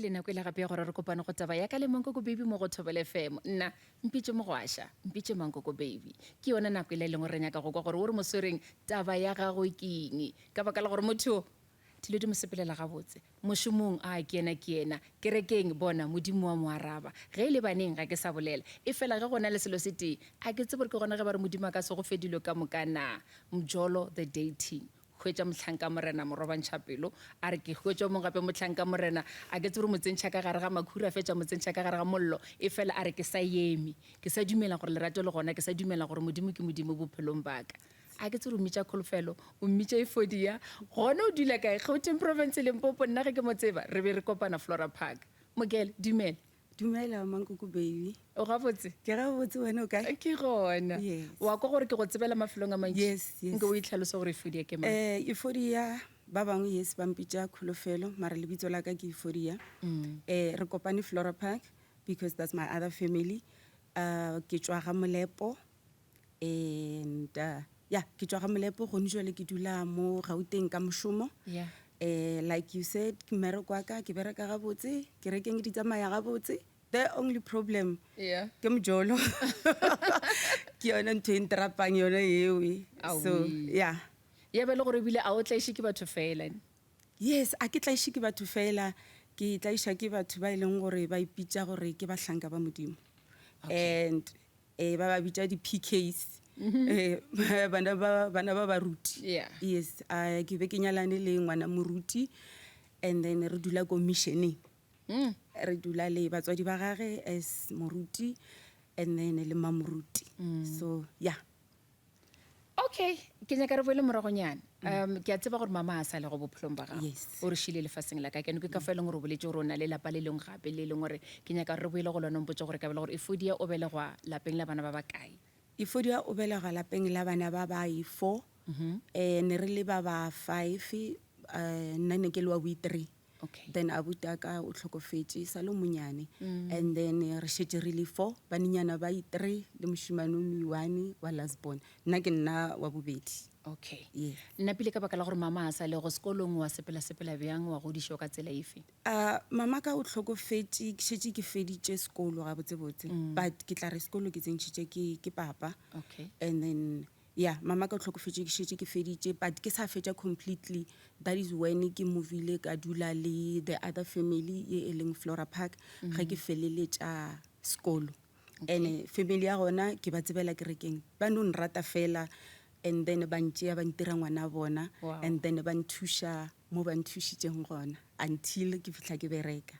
fihlile nako e le gape ya gore re kopane go taba ya ka le Mankoko Baby mo go Thobela FM. Nna mpitše Mogwaša, mpitše Mankoko Baby. Ke yona nako e le e leng gore re nyaka go kwa gore o re mo swereng taba ya gago ke eng. Ka baka la gore motho dilo di mo sepelela gabotse. Mošomong, a ke yena ke yena. Kerekeng, bona, Modimo wa mo araba. Ge e le baneng, ga ke sa bolela. Efela ge go na le selo se tee, a ke tsebe gore ke gona ge ba re Modimo a ka se go fe dilo ka moka na. Mjolo the dating. Hwetša mohlanka Morena morobantšha pelo, a re ke hwetša o mongwe gape mohlanka Morena, a ke tsebe gore mo tsentšha ka gare ga makhura, a fetša mo tsentšha ka gare ga mollo, efela a re ke sa eme. Ke sa dumela gore lerato le gona, ke sa dumela gore Modimo ke Modimo bophelong ba ka. A ke tsebe gore o mmitša Kholofelo, o mmitša Efodia, gona o dula kae? Gauteng Province, Limpopo, nna ge ke mo tseba, re be re kopana Flora Park. Mokele, dumela. Dumela Mankoko baby. O gabotse? Ke gabotse wena o kae? Ke gona. Yes. Wa kwa gore ke go tsebela mafelong a mantši? Yes, yes. Nke o itlhalose gore Efodia ke mang? Eh, Efodia ba bangwe yes ba mpitša Kholofelo mara lebitso la ka ke Efodia. Mm. Eh, re kopane Flora Park because that's my other family. Uh, ke tšwa ga Molepo and uh, yeah, ke tšwa ga Molepo gone jwale ke dula mo Gauteng ka mošomo. Yeah. Eh, like you said, ke mmereko wa ka, ke bereka gabotse, kerekeng di tsamaya gabotse. The only problem Yeah. ke mojolo. Ke yona ntho e ntrapang yona eo. e. So, Aowi. yeah. Ya ba le gore ebile a o tlaiše ke batho fela. Yes, a ke tlaiše ke batho fela, ke tlaiša ke batho ba e leng gore ba ipitša gore ke bahlanka ba Modimo. Okay. And eh ba ba bitša di-PKs. Eh, bana ba bana ba baruti. Yeah. Yes, uh, ke be ke nyalane le ngwana moruti and then re dula ko missioneng. Mm. Re dula le batswadi ba gage as moruti and then le mamoruti. So, yeah. Okay, ke nyaka re boele moragonyana. Um, ke a tseba gore mama a sa le go bophelong ba gago. Yes. O re šile lefaseng la ka. Ke ke ka fa e leng gore o boletse gore o na le lapa le lengwe gape le e leng gore ke nyaka gore re boele go lona o mpotse gore ka bela gore Efodia o belegwa lapeng la bana ba ba kae. Efodia o belegwa lapeng la bana ba ba i-four. Eh, ne re le ba ba five, eh, nna ne ke le wa bo-three. Okay. Then abuti a ka o tlhokofetše sa le monyane. And then eh, re šetše re le four, banenyana ba i-three le mošemane o mo-one wa last born. Nna ke nna wa bobedi. Okay. Yes. Nna pele ka baka la gore mama a sa le go sekolong wa sepela sepela bjang wa godišwa ka tsela efe? Uh, mama ka o tlhokofetše ke šetše ke feditše sekolo gabotsebotse but ke tla re sekolo ke tsentšhitše ke, ke papa Okay. and then yeah mama ka o tlhokofetše ke šetše ke feditše but ke sa fetša completely that is when ke movile ka dula le the other family ye e leng Flora Park ge ke feleletša sekolo and family ya gona ke ba tsebela kerekeng ba no nrata fela and then ba ntšea ba ntira ngwana bona Wow. and then ba nthuša mo ba nthušitšeng gona until ke fihla ke bereka.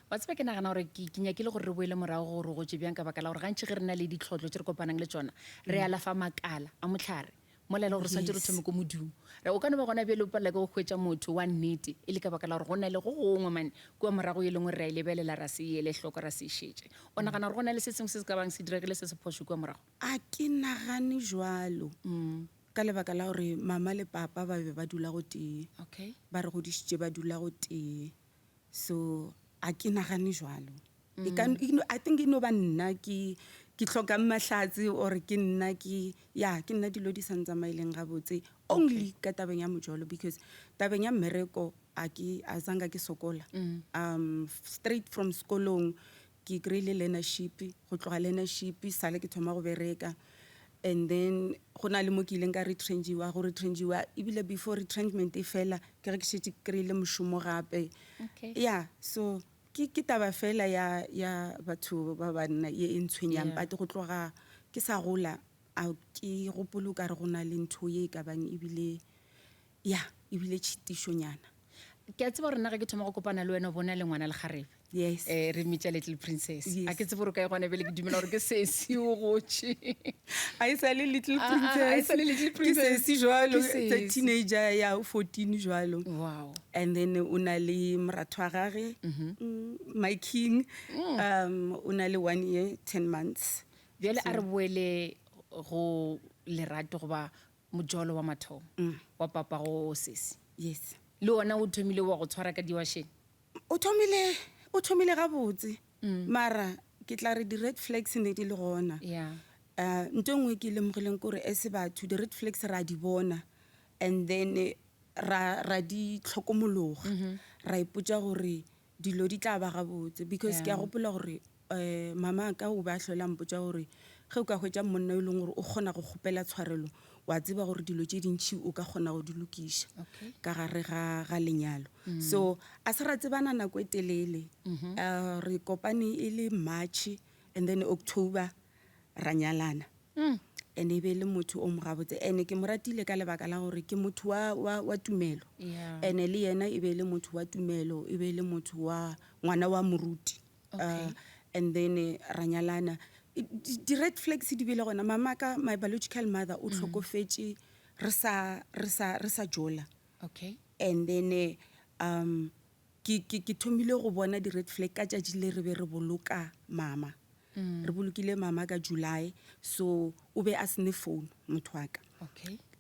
Wa tseba ke nagana gore ke ke nyakile gore re boele morago gore o gotše bjang ka baka la gore gantši ge re na le ditlhotlo tše re kopanang le tšona re alafa makala a mohlare mola e le gore re swanetše re Yes. thome ko modung. Re o ka no ba gona bjale o palela ke go hwetša motho wa nnete e le ka baka la gore go na le go gongwe mane kua morago e lengwe re a e lebelela ra se ele hloko ra se e šetše. O nagana gore go na le se sengwe se se ka bang se diregile se se phošo kua morago? A ke nagane jwalo ka lebaka la gore mama le papa ba be ba dula gotee. Okay. Ba re godišitše ba dula gotee. So a ke nagane jwalo. E ka, e no, I think e no ba nna ke ke hlokang mahlatse or ke nna ke ya ke nna dilo di sa ntsamaeleng gabotse only ka tabeng ya mojolo because tabeng ya mmereko a ke a zanga ke sokola. Um straight from sekolong ke kry-ile learnership go tloga learnership sale ke thoma go bereka and then go na le mo ke ileng ka retrenchiwa go retrenchiwa ebile before retrenchment e fela ke ge ke šetše ke kry-ile mošomo gape. Okay. Yeah, so ke ke taba fela ya ya batho ba banna ye e ntshwenyang Yeah. but go tloga ke sa gola a ke gopole o ka re go na le ntho ye e ka bang ebile ya ebile tšhitišonyana. Ke a tseba gore nna ge ke thoma go kopana le wena o bona le ngwana lekgarebe. Yes. Eh, re mmitša little princess. Yes. A ke tsebe gore o kae gona bjale ke dumela gore ke sesi o gotše. A e sa le little Ah, ah, a e sa le little Ke princess. sesi jwalo, Ke it's a sesi. teenager ya 14 jwalo. Wow. And then o na le moratho wa gage, my king, um o na le 1 year 10 months. Bjale a re boele go lerato goba mojolo wa mathomo wa papa go sesi. Yes. Le ona o thomile wa go tshwara ka diwašeng? O thomile, o thomile gabotse. Mara ke tla re di-red flags ne di le gona. Yeah. Uh, ntho e nngwe ke e lemogileng ke gore as batho di-red flags ra di bona and then ra, ra di tlhokomologa. Ra ipotša gore Dilo di tla ba gabotse because ke a gopola gore um mama ka o be a hlola mpotša gore ge o ka hwetša monna e leng gore o kgona go kgopela tshwarelo, wa tseba gore dilo tše dintšhi o ka kgona go di lokiša ka gare ga, ga lenyalo. So a se ra tsebana nako e telele. Re kopane e le March and then October ra nyalana. And e be e le motho o mo gabotse, and ke mo ratile ka lebaka la gore ke motho wa, wa, wa tumelo. And le yena e be e le motho wa tumelo, e be e le motho wa ngwana wa moruti. And then ra nyalana. Di-red flags di bile gona. Mama ka, my biological mother, o hlokofetše re sa, re sa, re sa jola. And then ke, ke, ke thomile go bona di-red flag ka tšatši le re be re boloka mama. Re bolokile mama ka July, so o be a sene phone motho wa ka.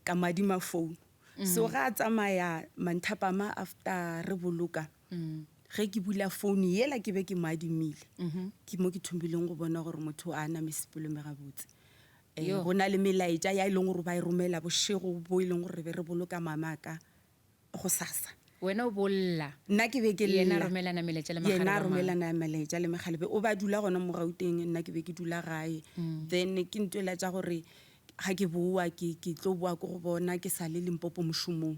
Ka madima phone. So ga a tsamaya manthapama after re boloka, ge ke bula phone yela ke be ke mo adimile, ke mo ke thomileng go bona gore motho a na mesepelo me gabotse. Go na le melaetša ya e leng gore ba e romela bošego bo e leng gore re be re boloka mama ka gosasa. Wena o bolla. Nna ke be ke Yena lla. romelana melaetša le Yena makgarebe a mangwe. romelana melaetša le mekgalebe. O ba dula gona mo Gauteng, nna ke be ke dula gae. Then ke ntwela tša gore ga ke boa ke, ke tlo boa ko go bona ke sa le Limpopo mošomong.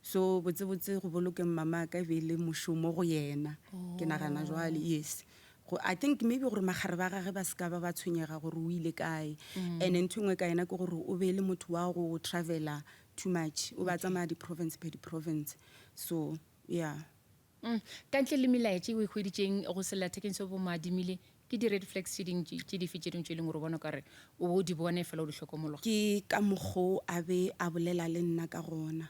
So botsebotse go bolokeng mama ka e be e le mošomo go yena. Ke nagana jwale, yes. Go, I think maybe gore makgarebe a gage ba se ka ba ba tshwenyega gore o ile kae. And ntho e nngwe ka yena ke gore o be e le motho wa go travela too much. O ba tsamaya di-province per di-province. So yeah. Ka ntle le melaetša e o e hweditšeng go sellathekeng seo bo mo adimile, ke di-red flags tše ding tše dife tše dingwe tše e leng gore o bona o ka re o bo o di bone fela o di hlokomologa? Ke ka mokgo a be a bolela le nna ka gona.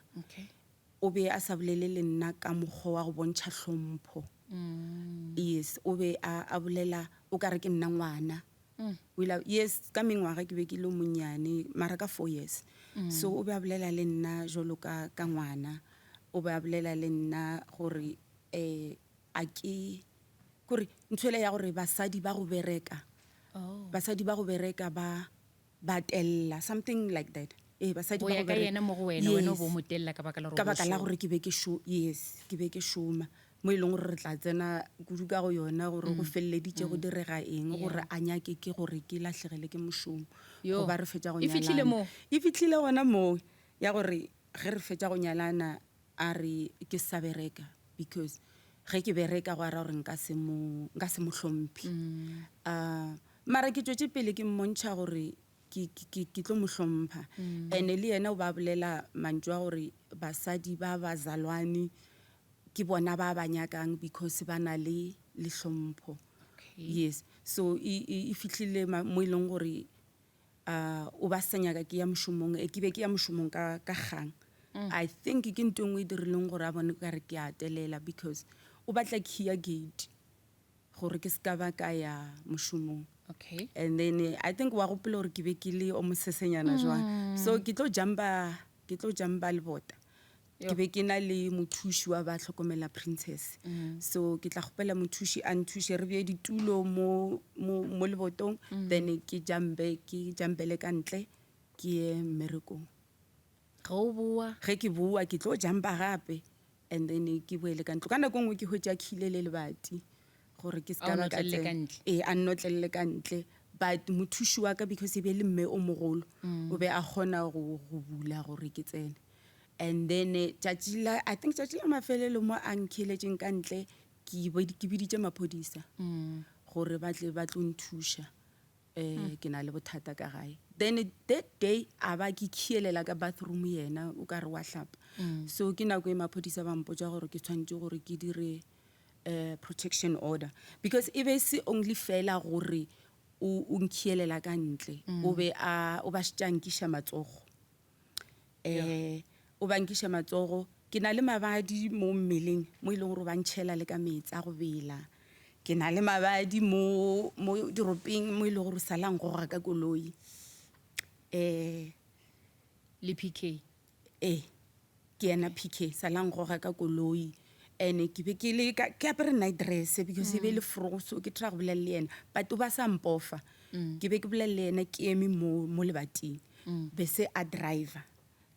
O be a sa bolele le nna ka mokgwa wa go bontšha hlompho. Yes, o be a, a bolela o ka re ke nna ngwana. O ile a, yes, ka mengwaga ke be ke le monnyane, mara ka 4 years. So o be a bolela le nna jwalo ka, ka ngwana. O be a bolela le nna gore a ke, kore ntho ele ya gore basadi ba go bereka, basadi ba go bereka ba, ba tella, something like that. Ee, basadi Go ba ya go ka bereka. yena mo go wena, wena o bo Yes. mo tella ka baka la gore Ka o bo baka la šoma. gore ke be ke yes, ke be ke šoma. Mo e leng gore re tla tsena kudu ka go yona gore go feleleditše go direga eng, gore a nyake ke gore ke lahlegele ke mošomo. Yo. Goba re fetša go E fihlile nyalana. moo? E fihlile gona moo ya gore ge re fetša go nyalana a re ke sa bereka because ge ke bereka go ara gore nka se mo, nka se mo hlomphe. Mara ke tšwetše pele ke mmontšha gore ke, ke, ke, ke tlo mo hlompha. And-e le yena o ba bolela mantšu a gore basadi ba bazalwane ke bona ba ba nyakang because ba na le, le hlompho. Yes. So e, e, e fihlile mo e leng gore o ba sa nyaka ke ya mošomong. Ke be ke ya mošomong ka, ka kgang. I think ke ntho e nngwe e dirileng gore a bone ka re ke a telela because o batla key ya gate gore ke se ka ba ka ya mošomong. And then I think wa gopola gore ke be ke le o mosesenyana jwang. So ke tlo jumpa, ke tlo jumpa lebota. Ke be ke na le mothuši wa ba hlokomela princess. So ke tla kgopela mothuši a nthuše re bee ditulo mo, mo, mo lebotong, then ke jumpe, ke jumpele ka ntle ke ye mmerekong. Ge o boa? Ge ke boa ke tlo jumpa gape and then ke boele ka ntlo. Ka nako nngwe ke hwetša khile le lebati gore ke se ka A o ba ka notlelele ka tsena. ntle? Ee, a nnotlelele ka ntle. But mothuši wa ka because e be le mme o mogolo, o be a kgona go, go bula gore ke tsene. And then tšatši la, I think tšatši la mafelelo mo a nkheletšeng ka ntle, ke ke biditše maphodisa gore ba tle ba tlo nthuša. Ke na le bothata ka gae. Then that day a ba ke khielela ka bathroom yena o ka re wa hlapa. So ke nako e maphodisa ba mpotša gore ke tshwanetse gore ke dire protection order because e be se only fela gore o, o nkhielela ka ntle. O be a, o ba šetše a nkiša matsogo. O ba nkiša matsogo. Ke na le mabadi mo mmeleng mo e leng gore ba ntšhela le ka meetse a go bela. Ke na le mabadi mo, mo diropeng mo e leng gore sa la ngoga ka koloi. Le PK? Ee, ke yena PK, sa la ngoga ka koloi. And ke be ke le ka, ke apere night dress because e be le frogo, so ke try go bolela le yena, but o ba sa mpofa. Ke be ke bolela le yena ke eme mo, mo lebating. Be se a driver.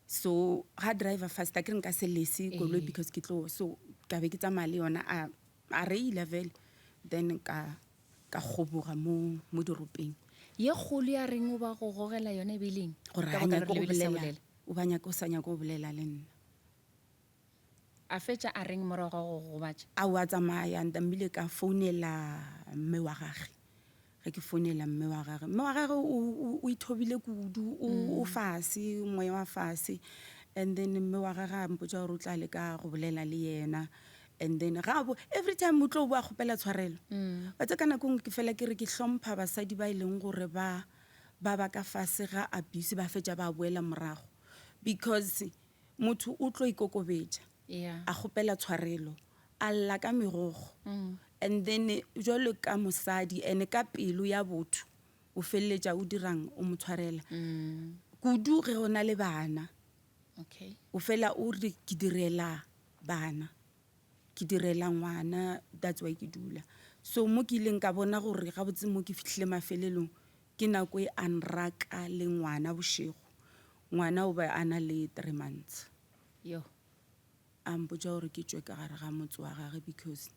So ga driver fast a ke re nka se lese koloi because ke tlo, so ka be ke tsamaya le yona a A reila vele then ka ka kgoboga mo mo diropeng. Ye kgolo ya reng o ba go gogela yona e be e le eng? Gore Ka ga baka la nyake gore go le be le sa bolela, bolela. o ba nyaka o sa nyake go bolela le nna. A fetša a reng morago ga go go gobatša? A wa tsamaya ntamile ka founela mme wa gage. Ge ke founela mme wa gage, mme wa gage o o ithobile kudu, o o fase, moya wa fase. And then mme wa gage a mpotša gore o tla leka go bolela le yena. And then ga bo every time o tlo boa kgopela tshwarelo. Wa tseba ka nako e nngwe ke fela ke re ke hlompha basadi ba e leng gore ba ba ba ka fase ga abuse ba fetša ba boela morago because Motho o tlo ikokobetša, Yeah. a kgopela tshwarelo, a lla ka megokgo. And then jwalo ka mosadi and ka pelo ya botho, o feleletša o dirang? O mo tshwarela. Kudu ge o na le bana. Okay. O fela o re ke direla bana, ke direla ngwana, that's why ke dula. So mo ke ileng ka bona gore gabotse mo ke fihlile mafelelong, Ke nako e a nraka le ngwana bošego. Ngwana o be a na le 3 months. Yoh. A mpotša gore ke tšwe ka gare ga motse wa gage because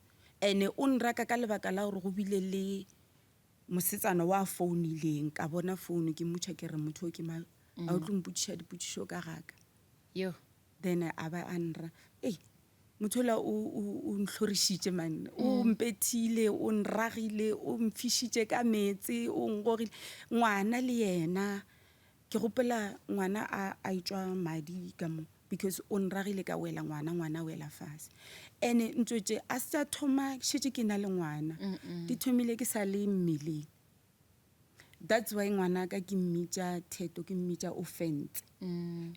ene o nraka ka lebaka la gore go bile le mosetsana wa founileng ka bona founu ke mmotša ke re motho o ke mang a o tlo mpotšiša dipotšišo ka gaka. Yoh. Then a ba a nra ei Motho yola o, o, o ntlhorišitše man, o mpethile, o nragile, o mfišitše ka meetse, o ngogile. Ngwana le yena, ke gopola ngwana a, a etšwa madi ka mo because o nragile ka wela ngwana, ngwana a wela fase. And-e ntho tše a se tša thoma šetše ke na le ngwana, di thomile ke sa le mmeleng. That's why ngwanaka ke mmitša Theto, ke mmitša Ofentse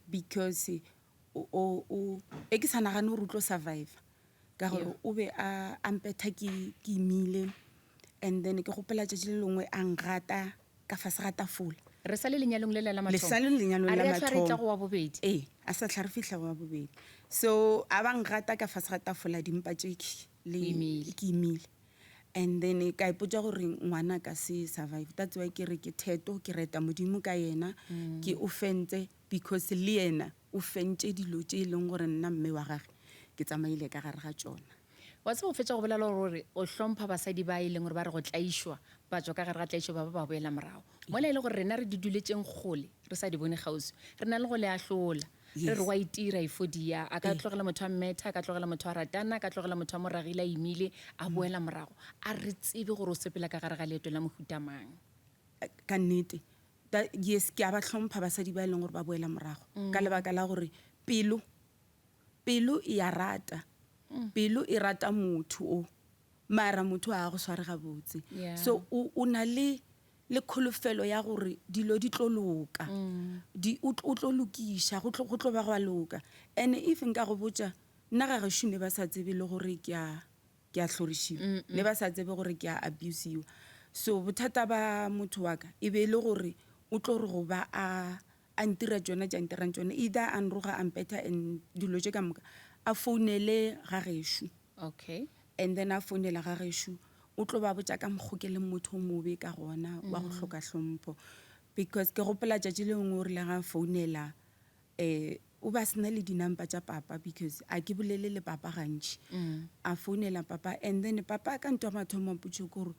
because o, o, o, e ke sa nagane gore o tlo survive ka gore o be a, a mpetha ke, ke imile and then ke gopola tšatši le lengwe a ngata ka fase ga tafola. Re sa le lenyalong lela la Le mathomo? sa le lenyalong A la re a hlwa re etla mathomo. go wa bobedi? Ee, a sa hlwa re fihla go wa bobedi. So a ba ngata ka fase ga tafola dimpa tše ke le, O imile. ke imile. And then ka ipotša gore ngwana a ka se survive. That's why ke re ke Theto, ke reta Modimo ka yena, ke o fentse because le yena o fentše dilo tše e leng gore nna mme wa gage ke tsamaile ka gare ga tšona. Wa tseba o fetša go bolela gore o hlompha basadi ba e leng gore ba re go tlaišwa, ba tšwa ka gare ga tlaišo ba ba ba boela morago. Mola e le gore rena re di duletšeng kgole, re sa di bone kgauswi, re na le go le ahlola. Re re wa itira Efodia, a ka tlogela motho a mmetha, a ka tlogela motho a ratana, a ka tlogela motho a mo ragile a imile, a boela morago. A re tsebe gore o sepela ka gare ga leeto la mohuta mang. Ka nnete. Da, yes, ke a ba hlompha basadi ba e leng gore ba boela morago ka lebaka la gore pelo, pelo e a rata, pelo e rata motho o, mara motho a go sware gabotse. Yeah. So o, o na le, le kholofelo ya gore dilo di tlo loka, di, o, o tlo lokiša, go tlo, go tlo ba gwa loka. And if nka go botša, nna ga gešo ne ba sa tsebe le gore ke a, ke a hlorišiwa, ne ba sa tsebe gore ke a abusiwa. So bothata ba motho wa ka e be e le gore o tlo re go ba a a ntira tšona tša ntirang tšona, either a nroga a mpetha and dilo tše ka moka, a founele ga gešo. Okay. And then a founela ga gešo, o tlo ba botša ka mokgo ke leng motho o mobe ka gona, wa go hloka hlompho. Because ke gopola tšatši le lengwe o rile ga a founela um o be a se na le di-number tša papa because a ke bolele le papa gantši. A founela papa and then papa ka ntho ya mathomo a mpotša ke gore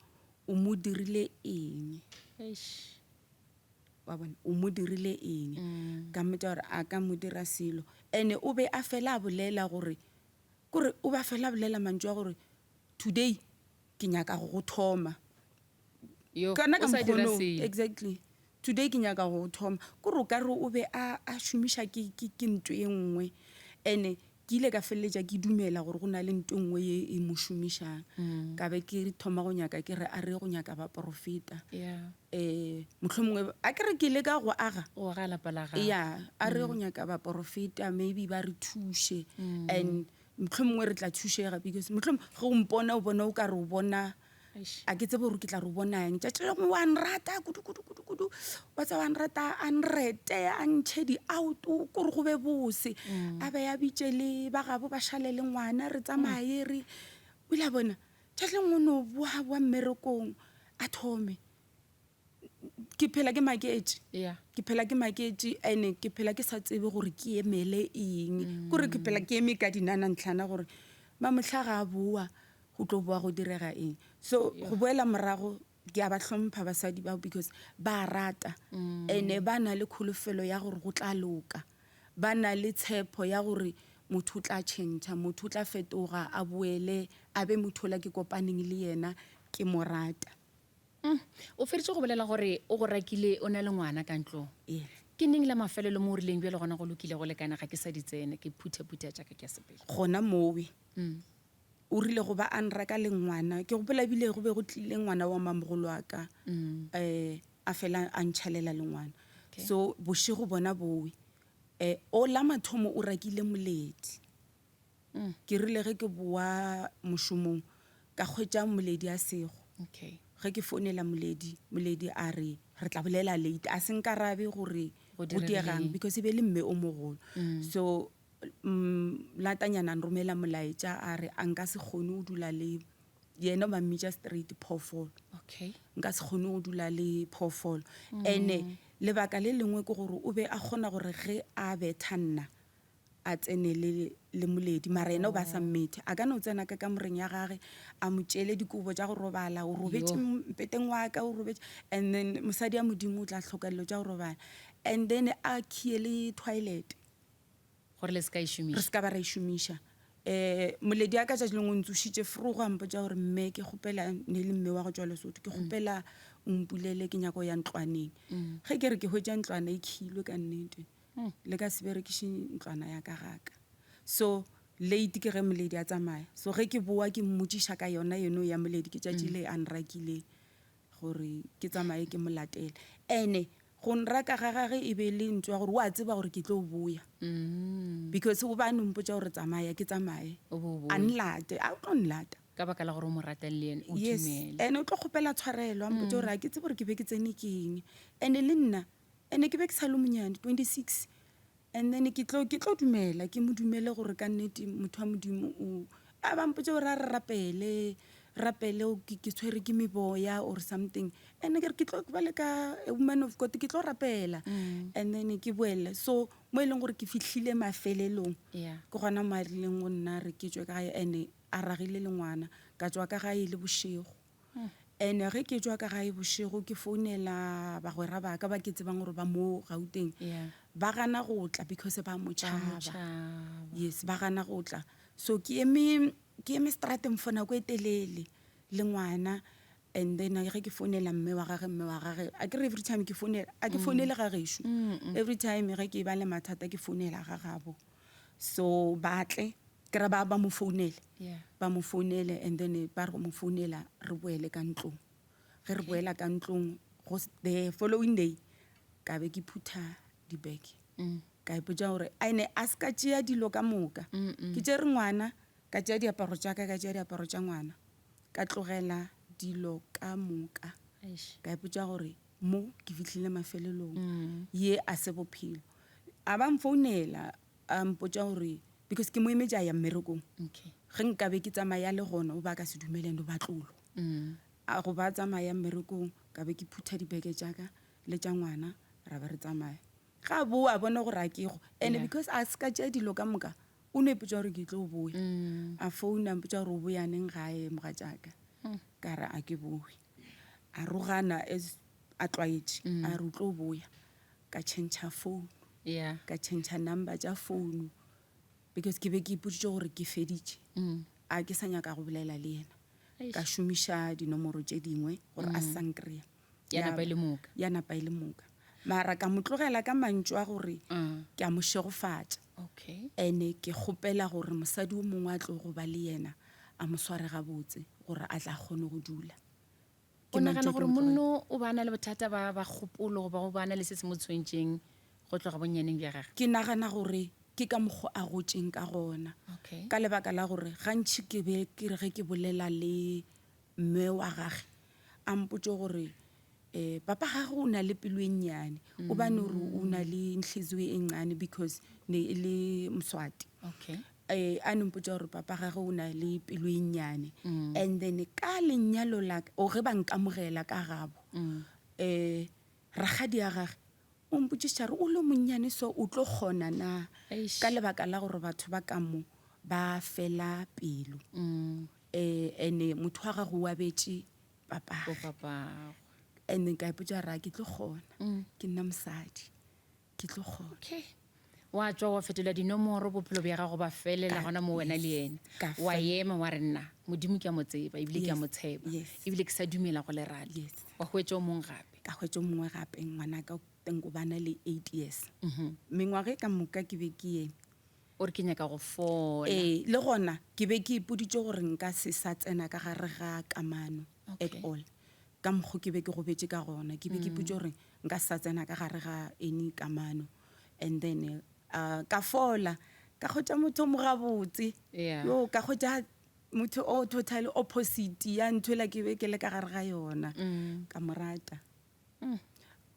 o mo dirile eng. Eish. Wa bona, o mo dirile eng. Ka mmotša gore a ka mo dira selo. And-e o be a fela a bolela gore, kore o be a fela a bolela mantšu a gore today ke nyaka go go thoma. Yo, Kana ka o sa dira mokgwa ono, selo. Exactly. Today ke nyaka go thoma. Kore o ka re o be a, a šomiša ke, ke, ke nto e nngwe. And-e ke ile ka feleletša ke dumela gore go na le nto e nngwe ye e mo šomišang. Ka be ke thoma go nyaka ke re a re ye go nyaka baporofeta. Yeah. Mohlomongwe, a ke re ke leka go aga. Go aga lapa la gago. Yeah, a re ye go nyaka baporofeta maybe ba re thuše. And mohlomongwe re tla thušega because mohlomongwe ge o mpona o bona o ka re o bona Eish. A ke tsebe gore ke tla re o bona eng. Tšatši le lengwe wa nrata kudu kudu kudu kudu, wa tseba wa nrata, a nrete, a ntšhe di-out, kore go be bose. A be a bitše le ba gabo ba šale le ngwana, re tsamaye re. O ile a bona, tšatši le lengwe o no boa boa mmerekong, a thome. Ke phela ke maketše. Yeah. Ke phela ke maketše and-e ke phela ke sa tsebe gore ke emele eng. Kore ke phela ke eme ka dinanantlhana gore mamohla ga a boa. Go tlo boa go direga eng? So go boela morago, ke a ba hlompha basadi bao because ba rata and-e ba na le kholofelo ya gore go tla loka. Ba na le tshepo ya gore motho o tla tšhentšha, motho o tla fetoga a boele a be motho ola ke kopaneng le yena ke mo rata. O feditše go bolela gore o go rakile o na le ngwana ka ntlong. Ee. Ke neng la mafelelo mo o rileng bjale gona go lokile go lekana ga ke sa di tsene, ke phuthaphutha tša ka ke a sepela? Gona mowe. O rile go ba a nraka le ngwana, ke gopola ebile go be go tlile ngwana wa mamogolo wa ka, um a fela a ntšhalela le ngwana. So bošego bona bowe, um o la mathomo o rakile moledi. Ke rile ge ke boa mošomong ka hwetša moledi a sego. Okay. Ge ke founela moledi, moledi a re re tla bolela late, a se nkarabe gore Go go diegang diregile eng. because e be e le mme o mogolo. So latanyana a nromela molaetša a re a nka se kgone go dula le yena, ba mmitša straight phoofolo. Okay. Nka se kgone go dula le phoofolo. And-e lebaka le lengwe ke gore o be a kgona gore ge a betha nna a tsene le le moledi, mara yena o ba sa mmethe. A ka no tsena ka kamoreng ya gage a mo tšeele dikobo tša go robala, o robetše mpeteng wa ka, o robetše, and then mosadi ya Modimo o tla hloka dilo tša go robala, and then a khie le toilet. Gore le se ka e šomiša. Re se ka ba ra e šomiša. Um moledi ya ka tšatši lengwe o ntsošitše frogo a mpotša gore mme ke kgopela, ne le mme wa go tšwa Lesotho, ke kgopela o mpulele ke nyaka go ya ntlwaneng. Ge ke re ke hwetša ntlwana e khilwe ka nnete, le ka se berekiše ntlwana ya ka gaka. So late ke ge moledi a tsamaya. So ge ke boa ke mmotšiša ka yona yeno ya moledi, ke tšatši le a nrakileng gore ke tsamaye ke mo latele. And-e go nraka ga gage e be e le ntho ya gore o a tseba gore ke tlo boya. Because o ba a no mpotša gore tsamaya, ke tsamaye. O bo A boe. nlate, a o tlo nlata. Ka baka la gore o mo rata le yena, o Yes, dumele. and o tlo kgopela tshwarelo, a mpotša gore a ke tsebe gore ke be ke tsene ke eng. And-e le nna, and-e ke be ke sa le monyane, 26. And then ke tlo, ke tlo dumela, ke mo dumele gore ka nnete motho wa Modimo o, a ba mpotša gore a re rapele, rapele o ke, ke tshwere ke meboya or something. And ke re ke tlo ba le ka a woman of God, ke tlo rapela. And then ke boele. So mo e leng gore ke fihlile mafelelong, Yeah. ke gona mo a rileng go nna re ke tšwe ka gae, and a ragile le ngwana. Ka tšwa ka gae le bošego. And ge ke tšwa ka gae bošego ke founela bagwera ba ka ba ke tsebang gore ba mo Gauteng. Yeah. Ba gana go tla because ba mo Ba mo tšhaba. tšhaba. Yes, ba gana go tla. So ke eme, ke eme strateng for nako e telele le ngwana, and then ge ke founela mme wa gage, mme wa gage a ke re every time ke founela, a ke founele ga gešo. Every time ge ke ba le mathata ke founela ga gabo. So ba tle, ke ra ba ba mo founele. Yeah. Ba mo founele and then ba re go mo founela re boele ka ntlong. Ge re boela ka ntlong go the following day ka be ke phutha di-bag. Ka ipotša gore ene a se ka tšea dilo ka moka. Ke tšere ngwana, ka tšea diaparo tša ka, ka tšea diaparo tša ngwana. Ka tlogela dilo ka moka. Eish. Ka ipotša gore mo ke fihlile mafelelong. Ye a se bophelo. A ba mfounela a mpotša gore because ke mo emetše a ya mmerekong. Okay. Ge nkabe ke tsamaya le gona o ba ka se dumele and o ba tlolo. A go ba tsamaya mmerekong ka be ke phutha dibeke tša ka le tša ngwana ra ba re tsamaya. Ga a boa a bona gore a ke go, and Yeah. because a se ka tšea dilo ka moka, o no ipotša gore ke tlo boya. A founa a mpotša gore o boya neng gae mogatšaka. Ka re a ke boe. A rogana as a tlwaetše, a re o tlo boya. Ka tšhentšha phone. Yeah. Ka tšhentšha number tša phone because ke be ke ipoditše gore ke feditše. A ke sa nyaka go bolela le yena. Eish. Ka šomiša dinomoro tše dingwe gore a sa nkry-a. Ya napa e le moka. Ya napa e le moka. Mara ka mo tlogela ka mantšu a gore ke a mo šegofatša. Okay. And-e ke kgopela gore mosadi o mongwe a tlo go ba le yena a mo sware gabotse gore a tla kgone go dula. O nagana gore monno o ba na le bothata ba ba kgopolo goba o ba na le se se mo tshwentšeng go tloga bonnyaneng bja gagwe? Ke nagana gore ke ka mokgo a gotšeng ka gona. Okay. Ka lebaka la gore gantši ke be ke re ge ke bolela le mme wa gage a mpotše gore um papa gage o na le pelo e nnyane, o bane gore o na le nhliziyo e nncane because ne e le Moswati. Okay. A no mpotša gore papa gage o na le pelo e nnyane. And then ka lenyalo la ka, or ge ba nkamogela ka gabo, rakgadi ya gage o mpotšiša re o le monnyane so o tlo kgona na? Eish. Ka lebaka la gore batho ba ka mo ba fela pelo. um ene motho wa gago o abetše papagwe bo papagwe and then ka ipotša ra ke tlo kgona mm. ke nna mosadi ke tlo kgona okay wa tswa wa fetola dinomoro bophelo bja gago ba felela gona mo wena le ena wa ema wa re nna modimo ke a mo tseba ebile ke a mo tshepa ebile ke sa dumela go lerato wa hwetša o mongwe gape ka hwetša o mongwe gape ngwanaka teng o bana le eight years mhm. mengwaga e ka moka ke be ke eme o re ke nyaka go fola ee le gona ke be ke ipoditše gore nka se sa tsena ka gare ga kamano at all ka mokgo ke be ke gobetše ka gona ke be ke ipotše gore nka se sa tsena ka gare ga any kamano and then uh, ka fola ka kgotsa motho o mo gabotse yo ka kgotsa motho o totally opposite ya ntho ela ke be ke le ka gare ga yona mm. ka mo rata mm.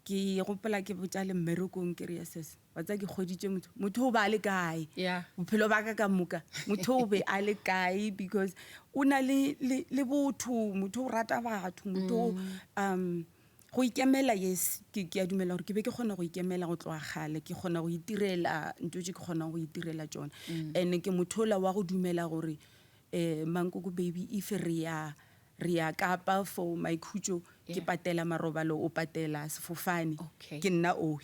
Ke gopola ke botša le mmerekong ke re yeses wa tsa ke kgoditše motho motho o ba a le kae bophelo ba ka ka moka motho o be a le kae because o na le, le, le botho motho o rata batho motho mm. um go ikemela yes ke ke a dumela gore ke be ke kgona go ikemela go tloga kgale ke kgona go itirela ntho tse ke kgonang go itirela tsona mm. and ke motho ola wa go dumela gore um mankoko baby if re ya Re ya Kapa for maikhutšo, ke patela marobalo, o patela sefofane. Okay. Ke nna owe.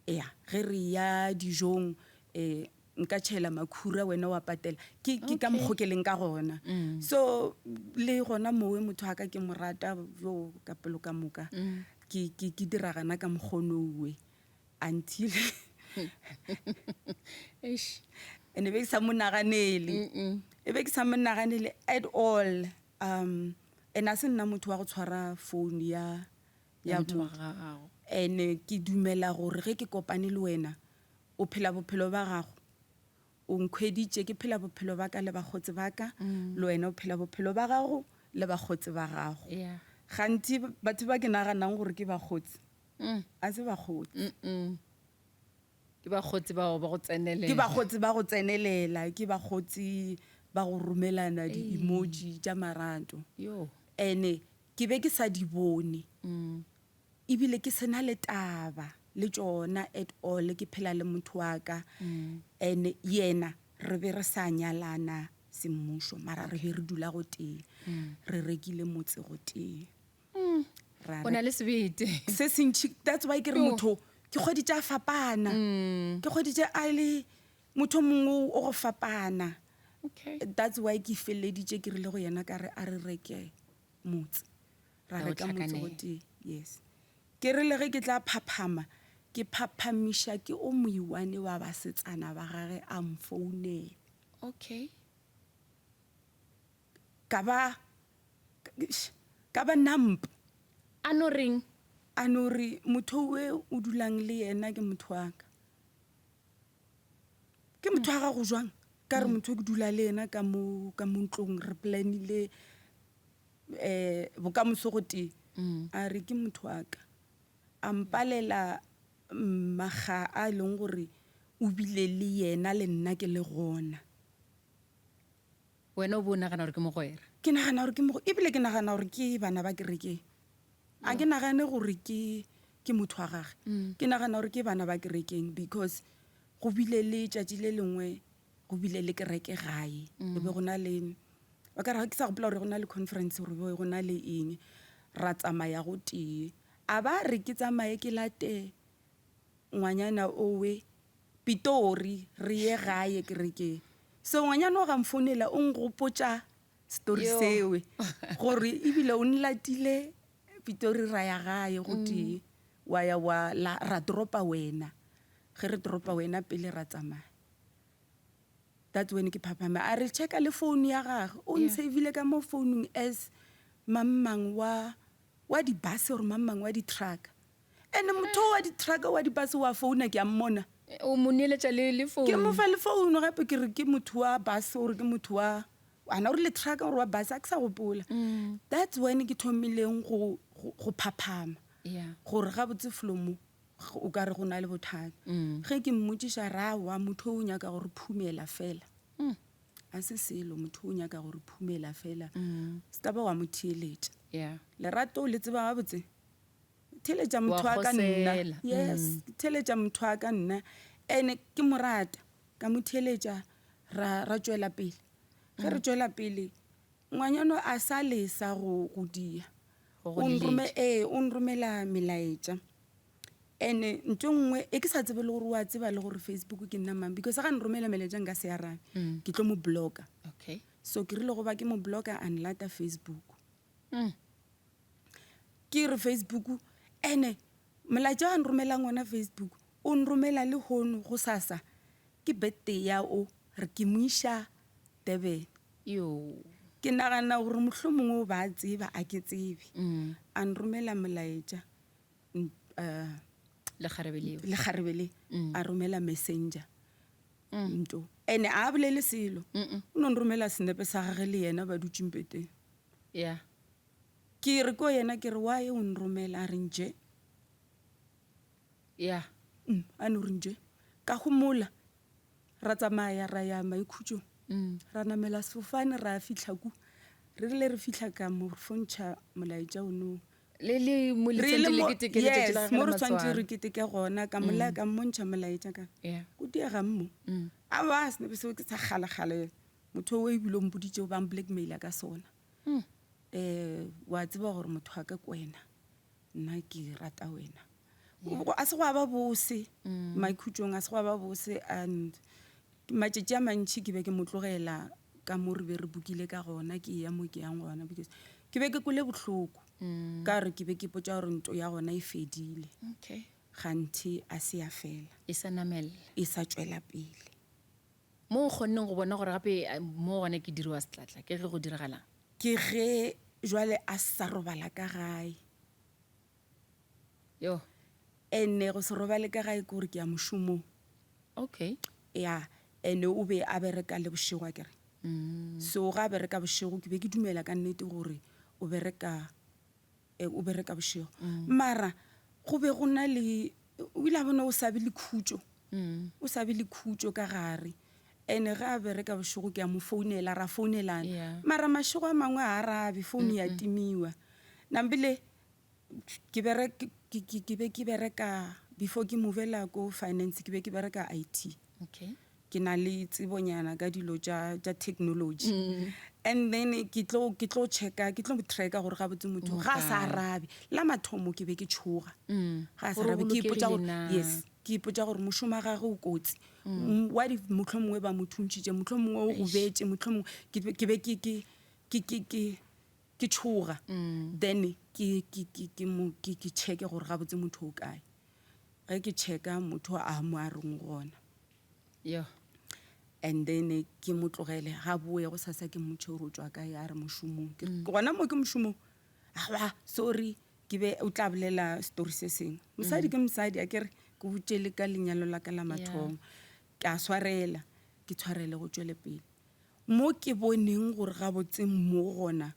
Ea, ge re ya dijong, eh, nka tšhela makhura wena wa patela. Ke, ke ka mokgo ke leng ka gona. So, le gona mowe motho wa ka ke mo rata jo ka pelo ka moka. Ke, ke, ke dira gana ka mokgono owe. Until Eish. And e be ke sa mo naganele. E be ke sa mo naganele at all. Um and a se nna motho wa go tshwara phone ya ya motho wa gago. And ke dumela gore ge ke kopane le wena o phela bophelo ba gago. O nkhweditše ke phela bophelo ba ka le bakgotsi ba ka, mm. le wena o phela bophelo ba gago le bakgotsi ba gago. Yeah. Gantsi batho ba ke naganang gore ke bakgotsi mm. a se bakgotsi. Mm Ke bakgotsi bao ba go tsenelela. Ke bakgotsi ba go tsenelela, ke bakgotsi ba go romelana di-emoji tša marato. Yo. Ene ke be ke sa di bone. Mm. Ebile ke sena le taba le tšona at all ke phela le motho wa ka. Mm. Ene yena re be re sa nyalana semmušo mara re be re dula go tee. Mm. Re rekile motse go tee. Mm. O na le sebete. Se sentši, that's why ke re motho ke kgweditše a fapana. Mm. Ke kgweditše a le motho mongwe o go fapana. Okay. That's why ke feleditše ke rile go yena ka re a re reke motse. Ra reka motse go tee. Yes. Ke re le ge ke tla phaphama, ke phaphamiša ke o moiwane wa basetsana ba gage a mfounela. Okay. Ka ba ka ba numb. A no reng? A no re motho we o dulang le yena ke motho wa ka. Ke motho wa gago jwang? Ka re motho ke dula le yena ka mo ka mo ntlong re planile eh bokamoso go tee. A re ke motho wa ka. A mpalela maga a e leng gore o bile le yena le nna ke le gona. Wena o bo o nagana gore ke mogwera? Ke nagana gore ke mogo ebile ke nagana gore ke bana ba kerekeng. A ke nagane gore ke ke motho wa gage. Mm. Ke nagana gore ke bana ba kerekeng because go bile le tšatši le lengwe go bile le kereke gae. Mm. Go be go na le ba ka re ke sa gopola gore go na le conference gore be go na le eng ra tsamaya go tee. A ba re ke tsamaye ke late ngwanyana owe Pitori re ye gae kerekeng. So ngwanyana o ga mfounela o ngopotša story Yo. sewe gore ebile o nlatile Pitori ra ya gae go tee wa ya wa la, ra dropa wena ge re dropa wena pele ra tsamaya that's when ke phaphame a re checka le phone ya gage o Yeah. nsavile ka mo founung as mang wa wa di-bus or mang mang wa di-truck And motho wa di-truck wa di-bus wa founa ke a mmona. O mo neeletša le le phone. Ke mo fa le phone gape ke re ke motho wa bus or ke motho wa ana o rile truck or wa bus a ke sa gopola. Mm. That's when ke thomileng go go phaphama. Yeah. Gore gabotse flomo o ka re go na le bothata. Mm. Ge ke mmotšiša ra wa motho o nyaka gore phumela fela. Mm. A se selo motho o nyaka gore phumela fela. Mm. Se ka ba wa mo theeletša. Yeah. Lerato le tseba gabotse. Theeletša motho wa ka nna. Yes, mm. theeletša motho wa ka nna. Ene ke mo rata, ka mo theeletša ra ra tšwela pele. Ge re mm. tšwela pele, Ngwanyana a sa lesa go go dia. Go go O nrome leletša. ee, o nromela melaetša. Ene ntho e nngwe e ke sa tsebe le gore wa tseba le gore Facebook ke nna mang because ga nromela melaetša nka se arabe. Ke tlo mo blocka. Okay. So ke rile go ba ke mo blocka a nlata Facebook. Mm. Ke re Facebook ene molaetša wa nromelang ona Facebook o nromela le hono go sasa ke birthday ya o re ke mo iša Durban. Yo. Ke nagana gore mohlomongwe o ba tseba a ke tsebe. Mm. A nromela molaetša Lekgarebe leo. Lekgarebe le a romela messenger. Mm. Nto. Ene a bolele selo. Mm-mm. O no nromela senepe sa gage le yena ba dutše mpeteng. Yeah. Ke re ko yena ke re why o nromela a re nje. Yeah. A no re nje. Ka homola ra tsamaya ra ya maikhutšong. Mm. Ra namela sefofane ra fihla ku. Re rile re fihla ka mo fontšha molaetša ono. Le le mo le Re le tshwanetse le mo- keteke letšatši la yes, gagwe mo la re tshwanetse matswalo. re keteke gona ka mola ka mmontšha molaetša ka. Yeah. Go diega mmo. Mm. Aowa senepe seo ke sa kgale-kgale motho o ebile o mpoditše o bang blackmaila ka sona. Mm. Wa tseba gore motho wa ka ke wena. Nna ke rata wena. A se gwa ba bose maikhutšong a se gwa ba bose and matšatši a mantši ke be ke mo tlogela ka mo re be re bukile ka gona ke ya mo ke yang gona because ke be ke kwele bohloko ka gore ke be ke ipotša gore nto ya gona e fedile. Okay. Ganthe a se ya fela. E sa namella. E sa tšwela pele. Mo o kgonneng go bona gore gape mo gona ke diriwa setlatla ke ge go diragalang? Ke ge jwale a sa robala ka gae. Yo. Ene go se robale ka gae ke gore ke ya mošomong. Okay. Ya, ene o be a bereka le bošego akere. Mm. So ga a bereka bošego ke be ke dumela ka nnete gore o bereka o bereka bošego. Mm. Mara go be go na le o ile a bona o sa be le khutšo. Mm. O sa be le khutšo ka gare. Ene ga a bereka bošego ke a mo founela ra founelana. Yeah. Mara mašego a mangwe a arabe phone ya timiwa. Nambile ke bere ke ke be ke bereka before ke movela ko finance ke be ke bereka IT. Okay. Ke na le tsebonyana ka dilo tša tša technology. Mm. And then ke tlo ke tlo checka ke tlo tracka gore gabotse motho ga a sa arabe. La mathomo ke be ke tšhoga. Mm. Ga a sa Gore o arabe ke ipotša gore bolokegile na? yes, ke ipotša gore mošomo wa gagwe o kotsi. What if mohlomongwe ba mo thuntšhitše, mohlomongwe o gobetše, mohlomongwe ke be ke be ke ke ke ke ke ke tšhoga. Then ke ke ke ke mo ke ke checke gore gabotse motho o kae. Ge ke checka motho a mo a reng gona. Yo. And then ke mo tlogele ga boe go sasa ke mmotše gore o tšwa kae a re mošomong. Ke re gona mo ke mošomong. Aowa sorry ke be o tla bolela story se sengwe. Mosadi ke mosadi akere ke botše le ka lenyalo la ka la mathomo. Ke a swarela ke tshwarele go tšwele pele. Mo ke boneng gore gabotse mo gona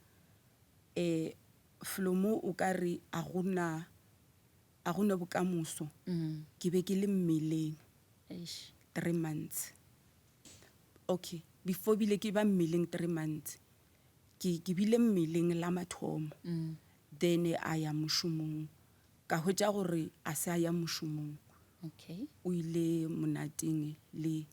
felo mo o ka re a gona a gona bokamoso. Mm. Ke be ke le mmeleng Eish. 3 months. Okay, before bile ke ba mmeleng 3 months. Ke ke bile mmeleng la mathomo. Mm. Then a ya mošomong. Ka hwetša gore a se a ya mošomong. Okay. O ile monateng le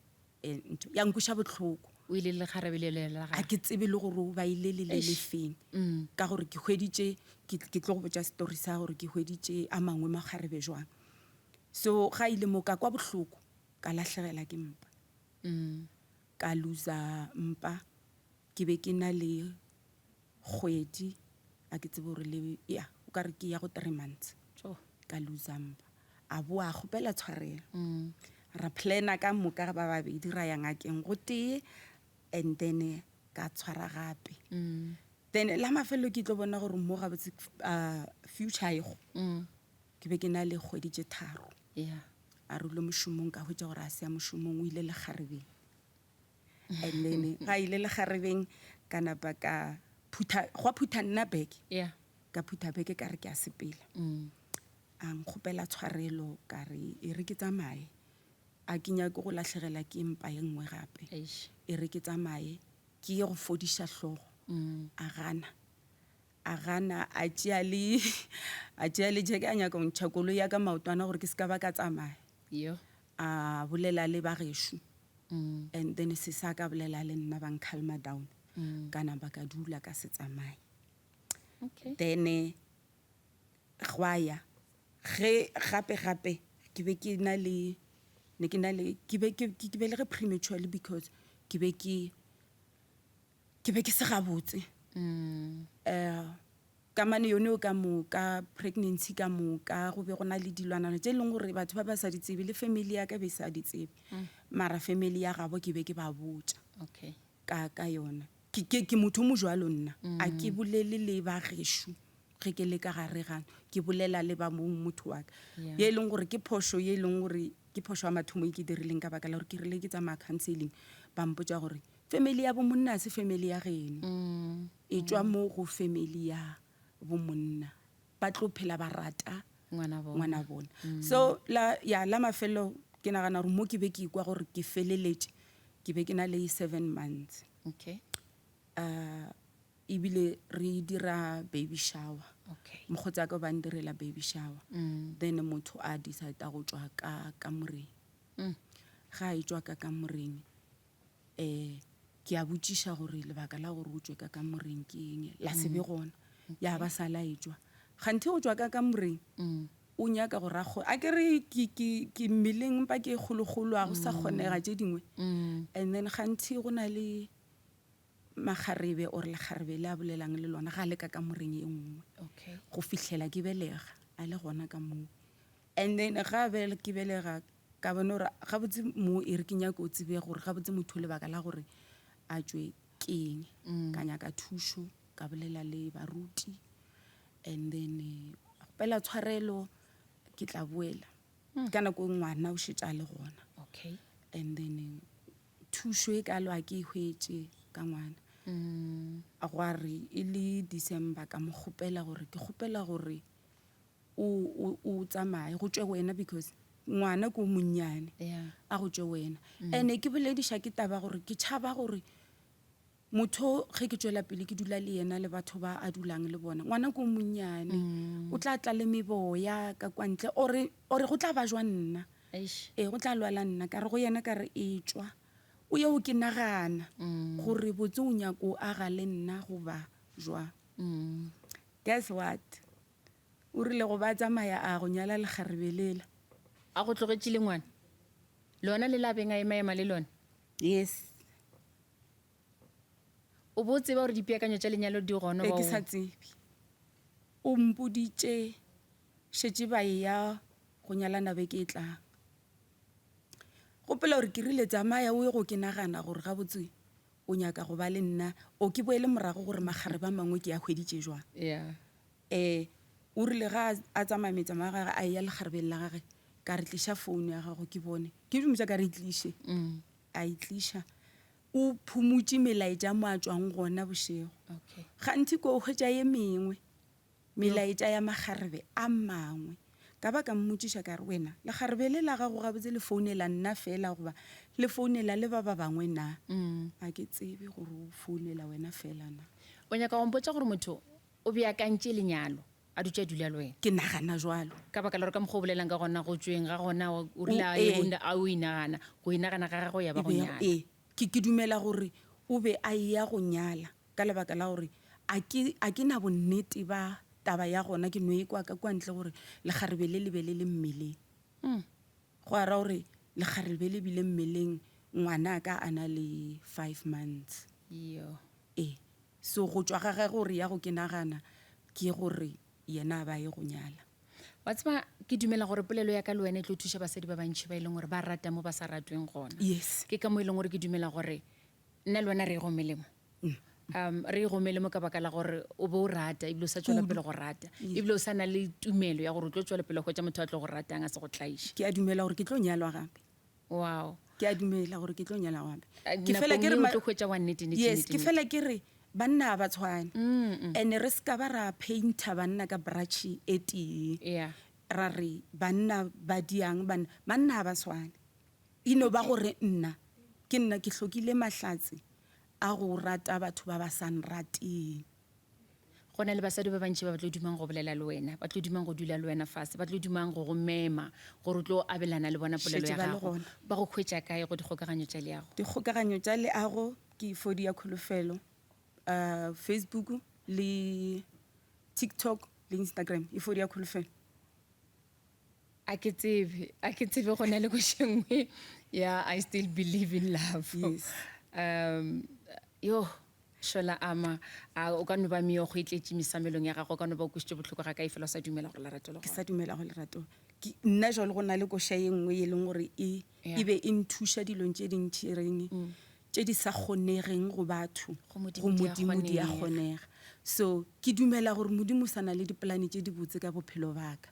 ntho ya nkweša bohloko. O ile le lekgarebe le le la A gagwe. ke tsebe le gore o ba ile le le Eish. le feng. Mm. Ka gore ke hweditše ke ke tlo go botša story sa gore ke hweditše a mangwe makgarebe jwang. So ga ile mo ka kwa bohloko ka lahlegela ke mpa. Mm. Ka loser mpa ke be ke na le kgwedi a ke tsebe gore le ya o ka re ke ya go 3 months. Tjo. Ka loser mpa. A boa a kgopela tshwarelo. Mm. Ra plana ka moka ba babedi ra ya ngakeng go tee and then ka tshwara gape. Mm. Then la mafelelo ke tlo bona gore mo gabotse future ego. Mm. Ke be ke na le kgwedi tše tharo. Yeah. A re ile mošomong ka hwetša gore a se ya mošomong o ile lekgarebeng. And then ga ile lekgarebeng ka napa ka phutha gwa phutha nna beke. Yeah. Ka phutha beke ka re ke a sepela. Mm. A nkgopela tshwarelo ka re e re ke tsamaye. A ke nyake go lahlegela ke mpa ye nngwe gape. Eish. E re ke tsamaye ke ye go fodiša hlogo. Mm. A gana. A gana a tšea le a tšea le jeke a nyaka go ntšha koloi ya ka maotwana gore ke se ka ba ka tsamaya. Yo. A bolela le ba gešo. Mm. And then se sa ka bolela le nna ba nkhalma down. Ka napa ka dula ka se tsamaye. Okay. Then gwa ya ge gape gape ke be ke na le ne ke na le ke be ke ke belege prematurely because ke be ke ke be ke se gabotse. Kamano yone eo ka moka, pregnancy ka moka, go be go na le dilwanana tše e leng gore batho ba ba sa di tsebe, le family ya ka be sa di tsebe. Mara family ya gabo ke be ke ba botša Okay. ka, ka yona. Ke, ke, ke motho o mojwalo nna. A ke bolele le ba gešo ge ke le ka gare ga, ke bolela le ba mong motho wa ka. Yeah. Ye e leng gore ke phošo ye e leng gore ke phošo ya mathomo e ke dirileng ka baka la gore ke rile ke tsamaya counseling, ba mpotša gore family ya bo monna ha se family ya geno. E tšwa mo go family ya bo monna. Ba tlo phela ba rata Ngwana bona. ngwana bona. So la, ya, la mafelo ke nagana gore mo ke be ke ikwa gore ke feleletše, ke be ke na le 7 months. Okay. Ebile re dira baby shower. Okay. Mokgotsi wa ka ba ndirela baby shower. Then motho a decide go tšwa ka kamoreng. Ga a etšwa ka kamoreng, ke a botšiša gore lebaka la gore o tšwe ka kamoreng ke eng, la se be gona. Ya ba sa laetšwa. Kganthe go tšwa ka kamoreng, o nyaka gore a kgo-, a ke re ke, ke, ke mmeleng mpa ke kgolokgolo, a go sa kgonega tše dingwe. And then kganthe go na le makgarebe or lekgarebe le a bolelang le lona ga le ka kamoreng e nngwe. Okay. Go fihlela ke belega, a le gona ka moo. And then ga ke belega, ka bona gore gabotse mo e re ke nyaka o tsebe gore gabotse motho lebaka la gore a tšwe ke eng. Ka nyaka thušo, ka bolela le baruti, and then kgopela tshwarelo, ke tla boela. Ka nako e ngwana o šetše a le gona. Okay. And then thušo e kalo a ke e hwetše ka ngwana. Gwa re e le December ka mo kgopela gore ke kgopela gore o, o, o tsamaye go tšwe wena because ngwana ke o monnyane. Yeah. A go tšwe wena. Ene ke bolediša ke taba gore ke tšhaba gore motho ge ke tšwela pele ke dula le yena le batho ba a dulang le bona, ngwana ke o monnyane. O tla tla le meboya ka kwa ntle, ore, ore go tla ba jwa nna. Eish. Ee, go tla lwala nna. Ka re go yena ka re e tšwa. O ye o ke nagana gore botse o nyako aga le nna goba jwa. Guess what? O rile go ba tsamaya a go nyala lekgarebe lela. A go tlogetše le ngwana? Lona le la beng a ema-ema le lona? Yes. O bo tseba gore dipeakanyo tša lenyalo di gona Be ba ke o- sa tsebe. O mpoditše šetše ba eya go nyalana beke e tlang. Gopola gore ke rile tsamaya o ye go ke nagana gore gabotse o nyaka go ba le nna, o ke boele morago gore makgarebe a mangwe ke a hweditše jwang. Yeah. O rile ga a tsamaya metsamao ya gagwe a eya lekgarebeng la gagwe, ka re tliša founu ya gago ke bone. Ke dumotša ka re e tliše. A e tliša. O phumutše melaetša mo a tšwang gona bošego. Okay. Gantši ko hwetša ye mengwe melaetša ya makgarebe a mangwe. Ka ba ka mmotšiša ka re wena lekgarebe le la gago gabotse le founela nna fela goba le founela le ba ba bangwe na? A ke tsebe gore o founela wena fela na. O nyaka go mpotša gore motho o beakantše lenyalo a dutše a dula le wena? Ke nagana jwalo. Ka baka la gore ka mokgwa o bolelang ka gona go tšweng ga gona, o rile a ye o a o inagana, go inagana ga gagwe ya ba go nyala. Ee, ke dumela gore o be a eya go nyala ka lebaka la gore a ke, a ke na bonnete ba taba ya gona, ke no e kwa ka kwa ntle gore lekgarebe le le be le le mmeleng. Go a ra gore lekgarebe le bile mmeleng ngwana ka a na le 5 months. Yo. Ee. So go tšwa ga gagwe gore ya go ke nagana ke gore yena a ba ye go nyala. Wa tseba, ke dumela gore polelo ya ka le wena e tlo thuša basadi ba bantši ba e leng gore ba rata mo ba sa ratweng gona. Yes. Ke ka mo e leng gore ke dumela gore nna le wena re e gomele mo. Re e gomele mo ka baka la gore o be o rata ebile o sa tšwela pele go rata. Ebile o sa na le tumelo ya gore o tlo tšwela pele go hwetša motho a tlo go ratang a se go tlaiše. Ke a dumela gore ke tlo nyalwa gape. Wow. Ke a dumela gore ke tlo nyalwa gape. Eh, Ke fela ke re nakong ma- eo o tlo hwetša wa nnete, nnete, Yes, nnete, ke nnete. fela ke re banna ga ba tshwane. And re se ka ba ra painter banna ka brush e tee. Yeah. Ra re banna ba diang, banna, banna ga ba tshwane. E no ba gore nna, ke nna ke hlokile mahlatse a go rata batho ba ba sa nrateng. Go na le basadi ba bantši ba ba tlo dumang go bolela le wena, ba tlo dumang go dula le wena fase, ba tlo dumang go go mema gore o tlo abelana le bona polelo Šetše ya ba le gago. gona. Ba go hwetša kae go dikgokaganyo tša leago? Dikgokaganyo tša leago ke Fodi ya Kholofelo. uh, Facebook le TikTok le Instagram e fodi ya Kholofelo. A ke tsebe, a ke tsebe go na le koša nngwe ya I still believe in love. Yes. Um, yo šola ama a o ka no ba meokgo e tletše mesamelong ya gago o ka no ba o kwešitše bohloko ga kae fela o sa dumela gore lerato le Ke gona sa dumela go lerato. Ke nna jalo go na le koša ye nngwe e leng gore e Yeah. e be e nthuša dilong tše dintši e reng tše di sa kgonegeng go batho Go Modimo di a Modimo di a kgonega. kgonega. So ke dumela gore Modimo o sa na le dipolane tše dibotse ka bophelo ba ka.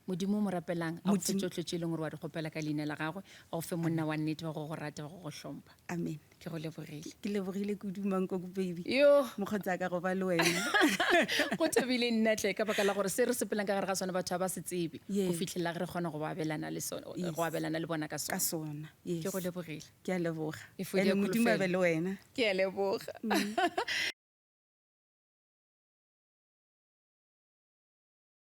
Modimo o mo rapelang a go fe Modimo- tšohle tše e leng gore wa di kgopela ka leina la gagwe, a go fe monna wa nnete wa go go rata, wa go go hlompha. Amen. Ke go lebogile. Ke lebogile kudu Mankoko baby. Yo. Mokgotsi wa ka go ba le wena. Go thabile nna tle ka baka la gore se re sepelang ka gare ga sona batho ga ba se tsebe go Yes. fitlhelela ge re kgona go ba abelana le sona, Yes. go abelana le bona ka Ka sona. sona. Yes. Ke go lebogile. Ke a leboga. E fodi ya And Modimo a kholofelo. be le wena. Ke a leboga.